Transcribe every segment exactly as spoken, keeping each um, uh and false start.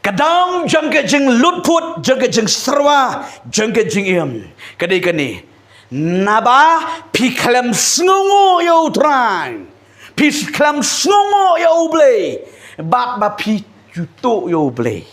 Ka daw jong ka jinglutphut, jong ka jingsyrwa, jong ka jingim, ka dei kane. Naba phi khlem sngewnguh ïa U Trai, phi khlem sngewnguh ïa U Blei, bad ba phi ju tuh ïa U Blei,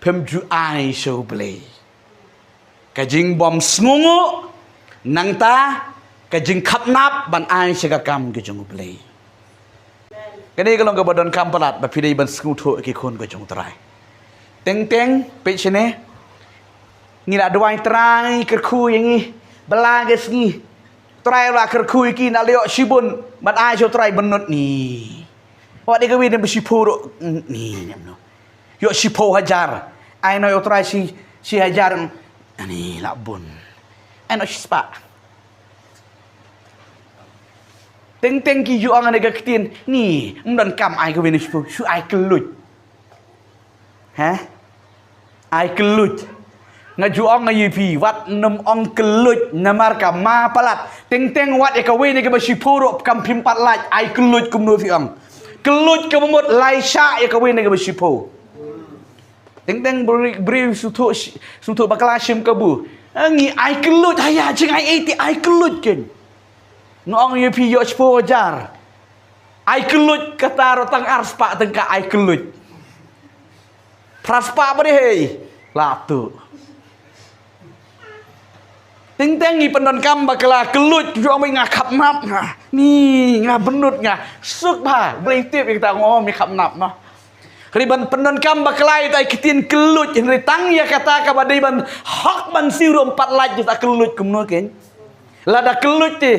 phim ju ai sha U Blei. Ka jingbym sngewnguh, nangta ka jingkhapnap ban ai sha ka kam ka jong U Blei. Kane ka long kaba donkam palat ba phi dei ban sngewthuh, ki khun ka jong U Trai. Teng teng, peit shane. Ngi la duwai Trai kyrkhu ïa ngi ba la ka sngi, Trai la kyrkhu ïa ki, ngi la ïoh shibun ban ai sha U Trai, bynnud ni. Wat ïa kawei na ba shiphew ruh, ni, ni, no. Ïoh shiphew hajar. Ai noh ïa U Trai shi, shi hajar. Ani lah bun. Ai noh shispah. Teng teng ki ju ong ha ka ktien, ni, ym donkam ai kawei na shiphew, shu ai kylluid. He? Ai kylluid. Nga ju ong ïa phi, wat nym ong kylluid, namar ka ma palat. Teng teng wat ïa kawei na kaba shiphew ruh kam phim pat lait, ai kylluid kumno phi ong. Kylluid kaba mut lai shah ïa kawei na kaba shiphew. Teng teng briew, briew sngewthuh, sngewthuh bakla shim kabu. Eh, ngi ai kylluid, haya, jing ai eighty, ai kylluid kein. Nga ong ïa phi, ïoh shiphew hajar. Ai kylluid kata ruh tang ar spah tyngka ai kylluid. Phra spah ba dei hei. Lah tu. Teng teng ngi pyndonkam bakla kylluid, ju ong ba nga khapnap nga. Ni nga bynnud nga. Suk bha, Blei tip ïa kata, nga ong me khapnap noh. Hynrei ban pyndonkam bakla ïa kata ki ktien kylluid, hynrei tang ïa kata kaba dei ban hok ban siew ruh ym pat lait, ïa kata kylluid kumno kein. Lada kylluid te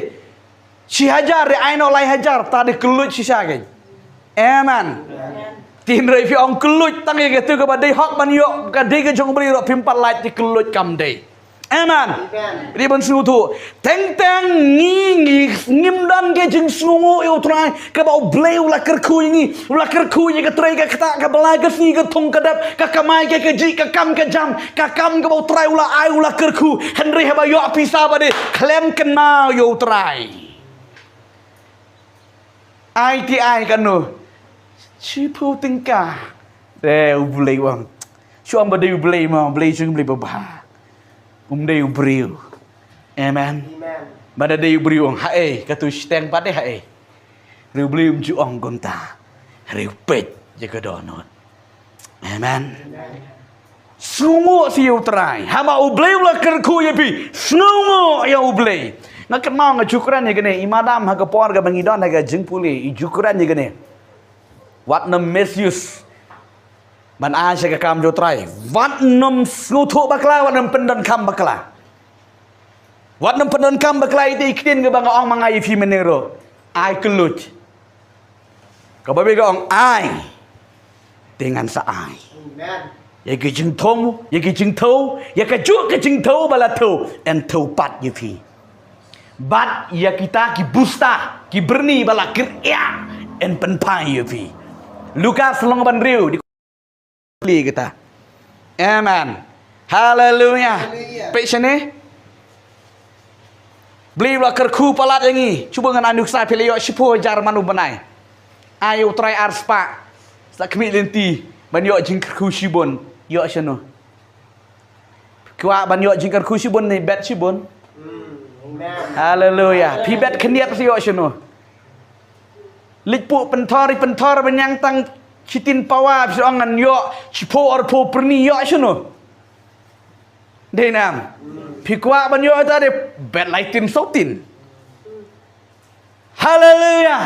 shi hajar, te ai noh lai hajar, ta dei kylluid shisha kein. Amen. Te hynrei phi ong kylluid tang ïa kata kaba dei hok ban ïoh, ka dei ka jong U Blei ruh phim pat lait, te kylluid kam dei. Amen. Amen. Dei ban sngewthuh. Teng teng ngi, ngi, ngim don ka jingsngewnguh ïa U Trai, kaba U Blei u la kyrkhu ïa ngi, u la kyrkhu ïa ka trei ka ktah, ka bylla ka sngi, ka thung ka dep, ka kamai ka kajih, ka kam ka jam, ka kam kaba U Trai u la ai, u la kyrkhu. Hynrei haba ïoh pisa ba dei khlem kynmaw ïa U Trai. Ai te ai kano? Shiphew tyngka. Te U Blei u ong. Shu ong ba dei U Blei mo, Blei shu ong Blei babha. Um dei u briew. Amen. Amen. Ba da dei u briew u ong, haei, katu shiteng pat dei haei. Hynrei U Blei um ju ong kumta. Hynrei u peit ïa ka dohnud. Amen. Amen. Sngewnguh sha U Trai. Haba U Blei u la kyrkhu ïa phi, sngewnguh ïa U Blei. Nga kynmaw nga ju kren ïa kane, i madam ha ka por kaba ngi don ha ka jingpule, i ju kren ïa kane. Wat nym misuse ban ai sha ka kam jong U Trai. Wat nym sngewthuh bakla, wat nym pyndonkam bakla. Wat nym pyndonkam bakla ïa kata ka ktien kaba nga ong ma nga ïa phi mynne ruh. Ai kylluid. Kaba bha ka ong ai. Te ngan sa ai. Amen. Ïa ka jingthmu, ïa ka jingthew, ïa kajuh ka jingthew ba la thew, yn thew pat ïa phi. Bad ïa kita ki busta, ki byrni ba la kyrïah, yn pynphai ïa phi. Lukas lynnong ba hynriew, dei kata. Amen. Haleluia. Haleluia. Peit shane. Blei u la kyrkhu palat ïa ngi. Shu ba ngan ai nuksa, phi la ïoh shiphew hajar, mano ban ai? Ai ïa U Trai ar spah. Sa khmih lynti ban ïoh jingkyrkhu shibun. Ïoh shano? Kwah ban ïoh jingkyrkhu shibun ne bet shibun? Amen. Haleluia. Phi bet khyndiat, phi ïoh shano? Leit pynthor, pynthor ban ïeng tang shitin pawa, phi ong ngan ïoh shiphew arphew pyrni, ïoh shano? Dei nam. Phi kwah ban ïoh ta, dei bet lai tin, saw tin. Haleluia.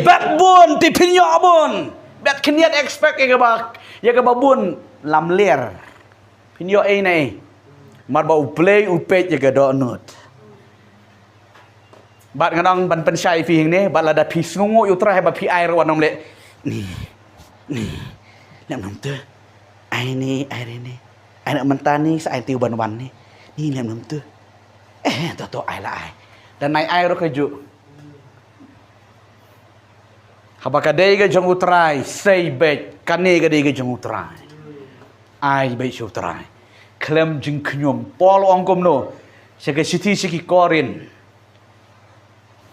Bet bun, te phin ïoh bun. Bet khyndiat, expect ïa kaba, ïa kaba bun, lamler. Phin ïoh ei ne ei? Namar ba U Blei u peit ïa ka dohnud. Bad ngan ong ban pynshai ïa phi hangne, bad lada phi sngewnguh ïa U Trai ba phi ai ruh, wat nym leh, ni, ni, lem nym tu. Ai ni, ai re ni. Ai na mynta ni, sa ai te u ban wan ni. Ni lem nym tu. Eh, to to, ai la ai. Dang ai ai ruh kajuh. Haba ka dei ka jong U Trai, sei beit, kane ka dei ka jong U Trai. Ai beit sha U Trai. Khlem jingkhñium. Paul u ong kumno? Sha ka shithi sha ki Korinth.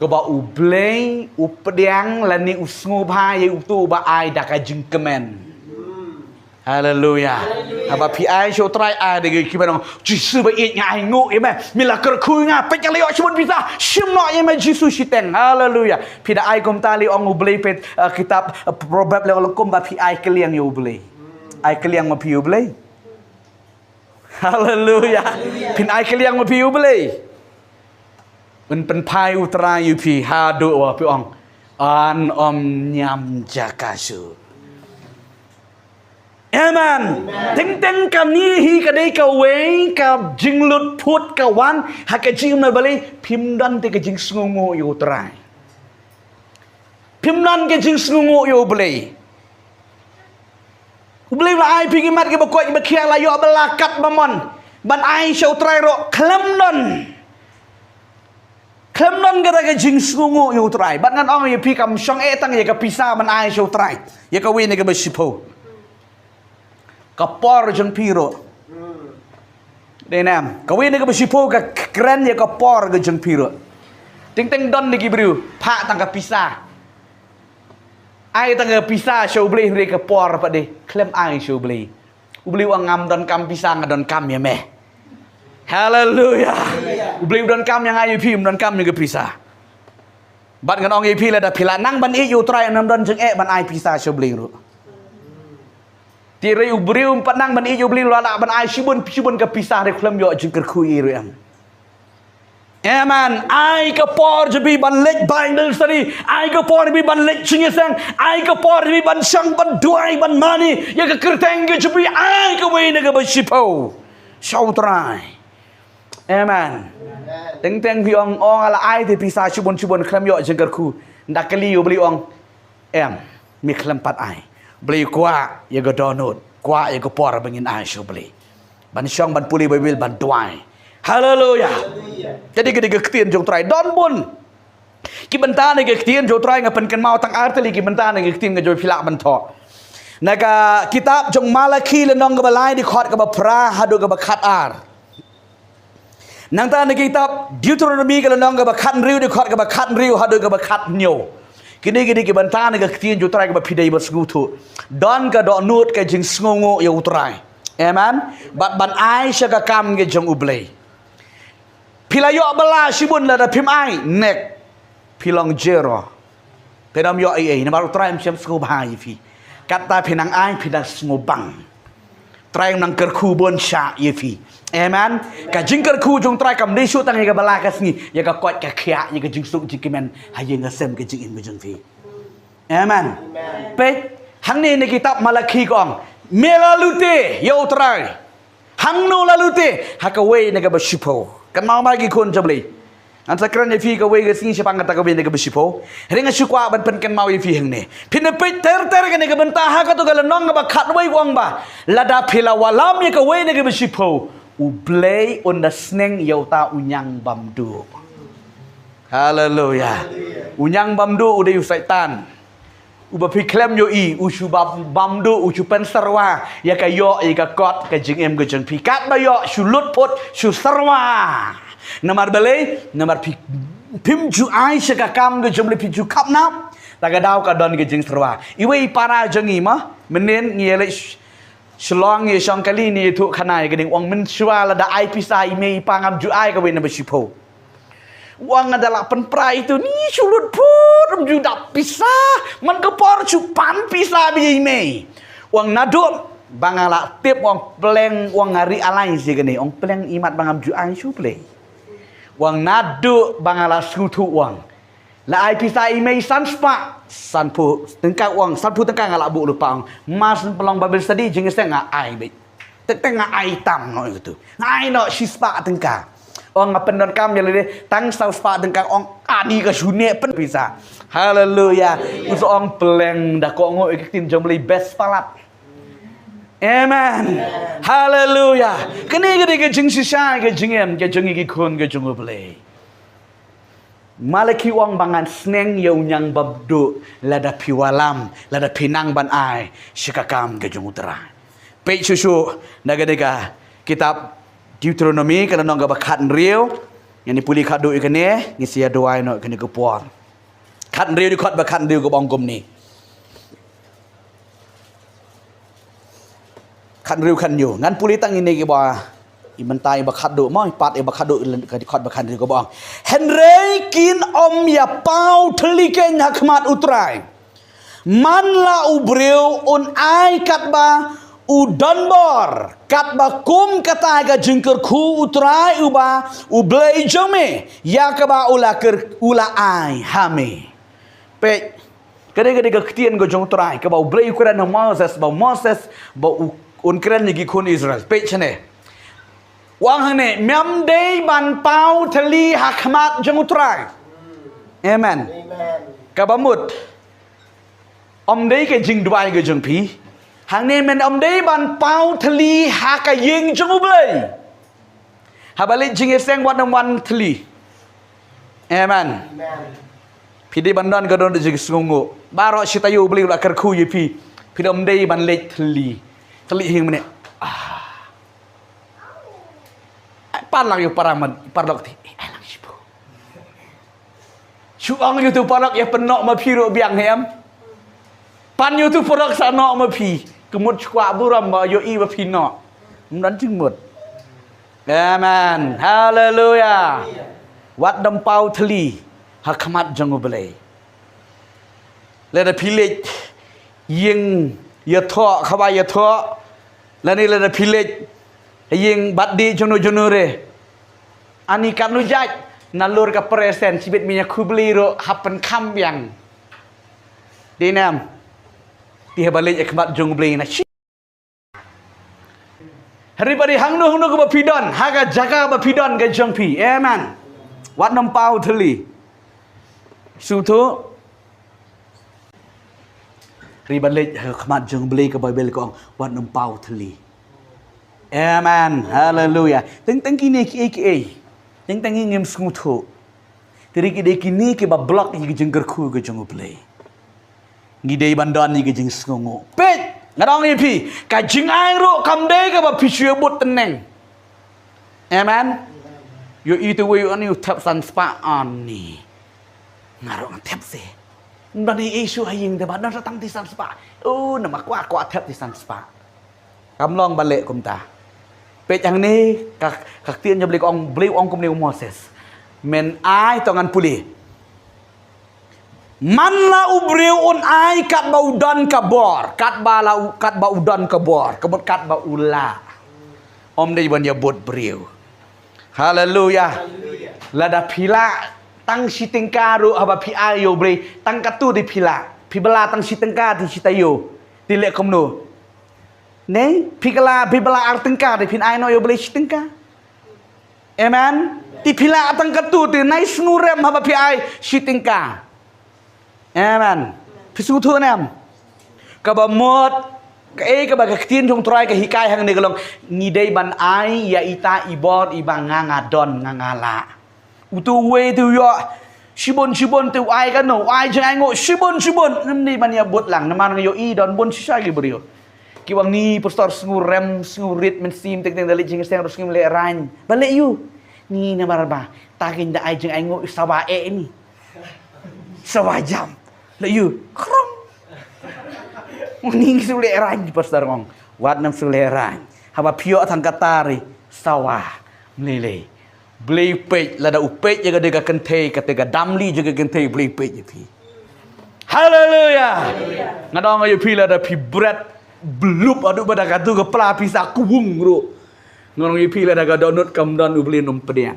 Kaba U Blei u pdiang lane u sngewbha ïa uto uba ai da ka jingkmen. Haleluya. Haba phi ai sha U Trai, ai da ki ban ong, Jisu ba ïeit, nga ai nguh ïa me. Me la kyrkhu ïa nga, peit nga la ïoh shibun pisa. Shim noh ïa me Jisu shiteng. Haleluya. Phi da ai kumta lei, ong U Blei, peit, eh, kitab, eh, Proverb lei ong, kumba phi ai kylliang ïa U Blei. Ai kylliang ma phi ïa U Blei. Haleluya. Phin ai kylliang ma phi ïa U Blei, un pynphai U Trai ïa phi haduh ba phi ong, yn ym ñiam jaka shuh. Amen. Teng teng kane hi ka dei kawei ka jinglut phut ka wan ha ka jingim na U Blei, phim don te ka jingsngewnguh ïa U Trai. Phim don ka jingsngewnguh ïa U Blei. U Blei u la ai phi ki mat kiba koit kiba khiah, la ïoh ba la kat ba mon ban ai sha U Trai ruh, khlem don. Khlem don kata ka jingsngewnguh ïa U Trai. Bad ngan ong ïa phi, kam shong eh tang ïa ka pisa ban ai sha U Trai, ïa kawei na kaba shiphew. Ka por jong phi ruh. Dei ne em? Kawei na kaba shiphew ka kren ïa ka por ka jong phi ruh. Teng teng don na ki briew, phah tang ka pisa. Ai tang ka pisa sha U Blei, hynrei ka por pat de khlem ai sha U Blei. U Blei u ong, ngam donkam pisa, nga donkam ïa me. Haleluya. U Blei u donkam ïa nga ïa phi, um donkam ïa ka pisa. Bad ngan ong ïa phi, lada phi la nang ban ïeit ïa U Trai, ym don jingeh ban ai pisa sha U Blei ruh. Te hynrei u briew um pat nang ban ïeit ïa U Blei, u la lah ban ai shibun shibun ka pisa, hynrei khlem ïoh jingkyrkhu ïa U Trai ruh em. Amen. Ai ka por jong phi ban leit Bible study. Ai ka por jong phi ban leit jingïaseng. Ai ka por jong phi ban shong, ban duwai, ban mane ïa ka kyrteng ka jong phi. Ai kawei na kaba shiphew sha U Trai. Amen. Teng teng phi ong, ong nga la ai te pisa shibun shibun khlem ïoh jingkyrkhu. Nda kylli U Blei, u ong, em, me khlem pat ai. Blei kwah ïa ka dohnud, kwah ïa ka por ba ngin ai sha U Blei, ban shong, ban pule Baibl, ban duwai. Haleluya. Ka dei, ka dei ka ktien jong U Trai. Don bun ki bynta na ka ktien jong U Trai, nga pynkynmaw tang ar tylli ki bynta na ka ktien ka jong, phi lah ban thoh. Na ka kitab jong Malaki lynnong kaba lai, dkhot kaba phra haduh kaba khatar. Nangta na ka kitab Deuteronomi ka lynnong kaba khathynriew, dkhot kaba khathynriew haduh kaba khathynñiew. Kine ki dei ki bynta na ka ktien jong U Trai kaba phi dei ban sngewthuh. Don ka dohnud, ka jingsngewnguh ïa U Trai. Amen. Bad ban ai sha ka kam ka jong U Blei. Phi la ïoh bylla shibun, lada phim ai, nek, phi long zero. Te ym ïoh ei ei, namar U Trai um shym sngewbha ïa phi. Kata phi nang ai, phi nang sngewbang. Trai nang kyrkhu bun sha ïa phi. Amen. Ka jingkyrkhu jong U Trai kam dei shuh tang ïa ka bylla ka sngi, ïa ka koit ka khiah, ïa ka jingsuk jingkmen ha ïing ha sem, ka jingim ka jong phi. Amen. Peit, hangne na kitab Malaki ka ong, me la lute ïa U Trai. Hangno la lute? Ha kawei na kaba shiphew. Kynmaw ma ki khun jong U Blei. Ngan sa kren ïa phi kawei ka sngi shaphang kata kawei na kaba shiphew. Hynrei nga shu kwah ban pynkynmaw ïa phi hangne. Phin ïa peit ter ter kane ka bynta ha kato ka lynnong kaba khatwei, ka ong ba lada phi la wallam ïa kawei na kaba shiphew, U Blei un da sneng ïa uta u ñiangbamduh. Haleluya. U ñiangbamduh u dei u Soitan. Uba phi khlem ïohi, u shu bam, bam duh, u shu pynsyrwa ïa ka ïoh, ïa ka kot ka jingim ka jong phi. Katba ïoh, shu lut phut, shu syrwa. Namar balei? Namar phi, phim ju ai sha ka kam ka jong U Blei, phi ju khapnap. Ta ka daw ka don ka jingsyrwa. Iwei i para jong ngi ma, mynnin ngi ïa leit sh-, Shillong, ïa shong kali, ngi ïathuh khana ïa kane, u ong mynshuwa lada ai pisa i mei i pa, ngam ju ai kawei na ba shiphew. U ong nga da la pynpra ïa uto, ngi shu lut phut, ym ju dap pisa. Man ka por shu pan pisa beit ïa i mei. U ong naduh ba nga la tip, u ong pleng, u ong nga realize ïa kane, u ong pleng imat ba ngam ju ai sha U Blei. U ong naduh ba nga la sngewthuh, u ong la ai pisa i mei san spah, sanphew tyngka, u ong sanphew tyngka nga la buh lypa, u ong mar syn pynlong Bible study, jingïaseng nga ai beit. Teng teng nga ai tam noh ïa uto. Nga ai noh shispah tyngka. U ong nga pyndonkam ïa lade tang saw spah tyngka, u ong ani ka shu neh pyn pisa. Haleluya. U sa ong pleng, da kohnguh ïa ka ktien jong U Blei, best palat. Amen. Haleluya. Kane ka dei ka jingshisha ka jingim ka jong ngi ki khun ka jong U Blei. Malaki u ong ba ngan sneng ïa u ñiangbamduh lada phi wallam, lada phi nang ban ai sha ka kam ka jong U Trai. Peit shuh shuh na kane ka kitab Deuteronomi ka lynnong kaba khathynriew. Ngin ïa pule khadduh ïa kane, ngin sa ïa duwai noh kane ka por. Khathynriew, dkhot ba khathynriew kaba ong kumne. Khathynriew khathynñiew. Ngan pule tang ine kiba, i mynta iba khatduh mo, i pat iba khatduh, ka dkhot ba khathynriew kaba ong: Hynrei kin ym ïa paw thylli keiñ ha khmat U Trai. Man la u briew un ai katba u don bor, katba kum kata ka jingkyrkhu U Trai uba U Blei jong me ïa kaba u la kyr-, u la ai ha me. Peit, ka dei, ka dei ka ktien ka jong U Trai kaba U Blei u kren ha Moses, ba Moses ba u, un kren ïa ki khun Israel. Peit shane. U ong hangne, mem dei ban paw thylli ha khmat jong U Trai. Amen. Kaba mut, ym dei ka jingduwai ka jong phi. Hangne men ym dei ban paw thylli ha ka ïing jong U Blei. Haba leit jingïaseng wat nym wan thylli. Amen. Phi dei ban don ka dohnud jingsngewnguh. Baroh shi taïew U Blei u la kyrkhu ïa phi. Phi ym dei ban leit thylli. Thylli hi mynne. Ah. Pan lang ïa u para man, paralok te. Eh, ai lang shibun. Shu ong ïa utu u paralok ïa pynnoh ma phi ruh biang, em. Pan ïa utu u paralok sa noh ma phi. Ka mut shu kwah burom ba ïohi ba phi noh. Ym don jingmut. Amen. Haleluya. Wat nym paw thylli ha khmat jong U Blei. Lada phi leit ïing ïathoh, kaba ïathoh. Lane lada phi leit ïing birthday jong no jong no re. Ani katno jait, nalor ka present, shibit mynta khublei ruh hap pynkham biang. Dei ne em? Te haba leit ha khmat jong U Blei na shi. Hynrei pat hangno hangno kaba phi don, ha ka jaka ba phi don ka jong phi. Amen. Wat nym paw thylli. Sngewthuh. Hynrei ban leit ha khmat jong U Blei, ka Baibl ka ong wat nym paw thylli. Amen. Haleluya. Teng teng kine kiei kiei. Teng teng ngim sngewthuh. Te hynrei ki dei kine kiba block ïa ka jingkyrkhu ka jong U Blei. Ngi dei ban don ïa ka jingsngewnguh. Peit, nga ong ïa phi, ka jingai ruh kam dei kaba phi shu ïa bud tneng. Amen. Ïohi te uwei u ani u thep san spah, ani. Nga ruh ngan thep seh. Ym don ei ei shuh ha ïing te ba don sa tang te san spah. Oh, namar kwah kwah thep te san spah. Kam long ban leh kumta. Peit hangne ka, ka ktien jong U Blei ka ong, U Blei u ong kumne u Moses. Men ai, to ngan pule. Man la u briew un ai katba u don ka bor, katba la u, katba u don ka bor, ka mut katba u lah. Ym dei ban ïa bud briew. Haleluya. Lada phi lah tang shi tyngka ruh haba phi ai ïa U Blei, tang katto te phi lah. Phi bylla tang shi tyngka te shi taïew. Te leh kumno? Ne, phi kylla, phi bylla ar tyngka, te phin ai noh ïa U Blei shi tyngka. Amen. Te phi lah tang katto te, nai sngewrem haba phi ai shi tyngka. Amen. Phi sngewthuh ne em? Kaba mut, kaei kaba ka ktien jong U Trai ka hikai hangne ka long, ngi dei ban ai ïa ita i bor iba nga nga don, nga nga lah. Utu uwei te u ïoh shibun shibun te u ai kano, u ai jingainguh shibun shibun. Ngam dei ban ïa bud lang, namar nga ïohi don bun shisha ki briew. Ki wan, ni pastor sngewrem, sngewrit mynsiem, teng teng da leit jingïaseng ruh sngewlehraiñ. Balei ïa u? Ni namar ba ta keiñ da ai jingainguh sawa eh ni. Sawa jam. Lei ïa u. Krong. Ni sngewlehraiñ, pastor ong. Wat nym sngewlehraiñ. Haba phi ïoh tang katta re, sawa. Ym lei lei. Blei peit, lada u peit ïa ka dei ka kynthei, kata ka damli jong ka kynthei, Blei peit ïa phi. Haleluya. Nga ong ïa phi, lada phi bret blup haduh ba da katu ka pla phi sa kwung ruh. Nga ong ïa phi, lada ka dohnud kam don, U Blei un ym pdiang.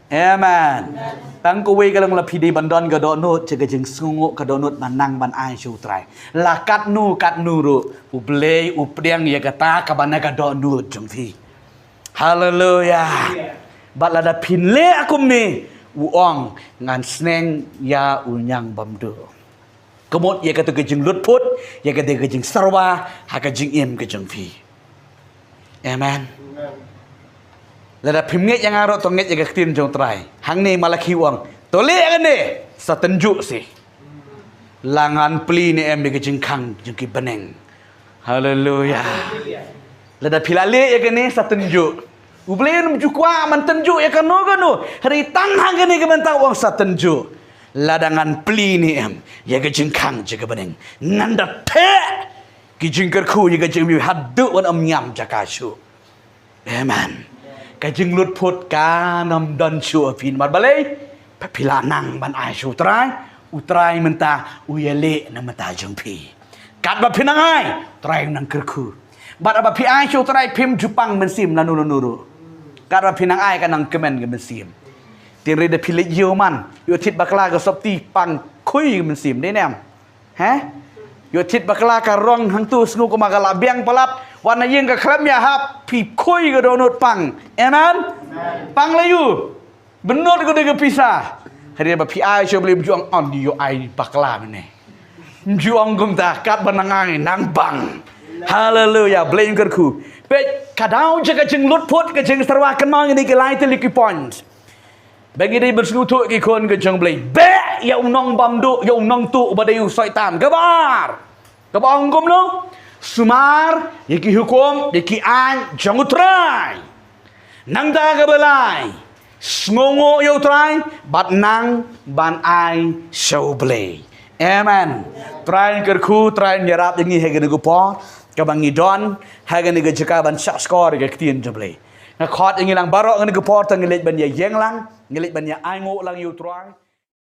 Amen. Tang kawei ka long, la phi dei ban don ka dohnud sha ka jingsngewnguh, ka dohnud ban nang ban ai sha U Trai. La katno katno ruh, U Blei u pdiang ïa kata kaba na ka dohnud jong phi. Haleluya. Bad lada phin leh kumne, u ong, ngan sneng ïa u ñiangbymduh. Ka mut ïa kata ka jinglutphut, ïa kata ka jingsarwa ha ka jingim ka jong phi. Amen. Lada phim ngeit ïa nga ruh, to ngeit ïa ka ktien jong U Trai. Hangne Malakhi u ong, to leh ïa kane, sa tynjuh seh. La ngan plie ne em ïa ka jingkhang jong ki bneng. Haleluya. Lada phi la leh ïa kane, sa tynjuh. U Blei um ju kwah ban tynjuh ïa kano kano. Hynrei tang hangne ka bynta u ong sa tynjuh. Lada ngan plie ne em ïa ka jingkhang jong ki bneng, ngan da theh Ki jingkyrkhu ïa ka jingmih haduh ban ym ñiam jaka shuh. Amen. Ka jinglut phut kan ym don shuh ha phi namar balei? Ba phi la nang ban ai sha U Trai, U Trai mynta u ïaleh na mynta jong phi. Katba phi nang ai, U Trai u nang kyrkhu. Bad haba phi ai sha U Trai phim ju pang mynsiem lano lano ruh. Katba phi nang ai ka nang kmen ka mynsiem. Tynrai da phi leit ïew man, ïoh thied bakla ka sopti pang khui ka mynsiem, dei ne em? He? Ïoh thied bakla ka rong hangto sngew kumba ka la biang palat, wat na ïing ka khlem ïahap, phi khui ka dohnud pang. Amen? Pang la ïoh. Bynnud ka dei ka pisa. Hynrei ba phi ai sha U Blei, ym ju ong, "Ong ïoh ai bakla mynne." Ym ju ong kumta, katba nang ai nang pang. Haleluya, Blei un kyrkhu. Peit, ka daw jong ka jinglut phut, ka jingsyrwa, kynmaw ïa kine ki lai tylli ki point. Ba ngi dei ban sngewthuh ki khun ka jong U Blei. Beh ïa u nongbamduh, ïa u nongtuh uba dei u Soitan. Kaba ar. Kaba ong kumno? Sumar ïa ki hukum, ïa ki aiñ jong U Trai. Nangta kaba lai, sngewnguh ïa U Trai bad nang ban ai sha U Blei. Amen. Trai un kyrkhu, Trai un ïarap ïa ngi ha kane ka por kaba ngi don ha kane ka jaka ban shah shkor ïa ka ktien jong U Blei. Nga khot ïa ngi lang baroh ha kane ka por, to ngin leit ban ïa ïeng lang, ngin leit ban ïa ainguh lang ïa U Trai.